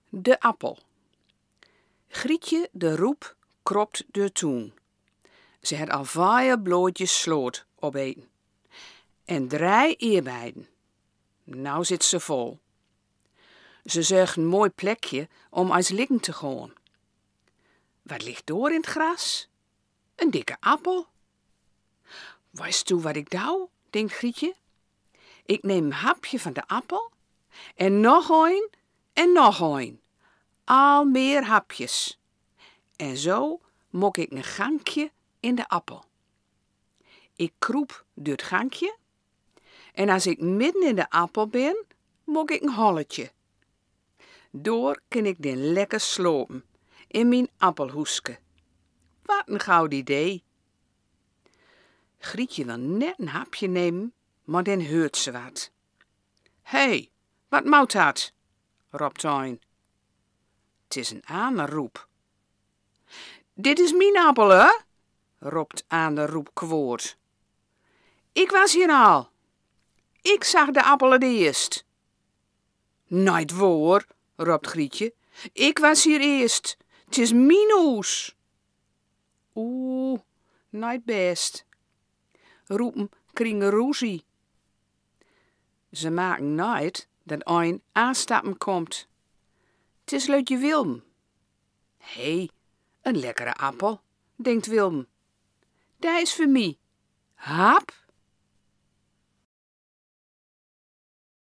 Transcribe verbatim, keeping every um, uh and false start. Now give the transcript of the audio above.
De appel. Grietje de roep kropt dör tuun. Ze het al veal blaodjes sloot opeten. En drei ierbeiden. Nou zit ze vol. Ze zöcht en mooi plekje om ins liggen te goon. Wat ligt dor in het gras? Een dikke appel. Weist du wat ik dow? Denkt Grietje. Ik neem een hapje van de appel en nog een en nog een. Al meer hapjes. En zo mok ik een gankje in de appel. Ik kroep deur het gankje en as ik midden in de appel bin, mok ik een holletje. Dor kin ik dan lekker slopen in mien appelhoeske. Wat een goud idee. Grietje wil net een hapje nemen, maar dan heurt ze wat. Hé, wat maut dat? Ropt ein. Het is een ander roep. Dit is mien appel, hè? Ropt ander roep kwaod. Ik was hier al. Ik zag de appel het eerst. Neet woor, ropt Grietje. Ik was hier eerst. Het is mien hoes. Oeh, neet best. Roepen kringen roezie. Ze maken neet dat ein aanstappen komt. Het is leutje Wilm. Hé, een lekkere appel, denkt Wilm. Dae is veur mie. Hap,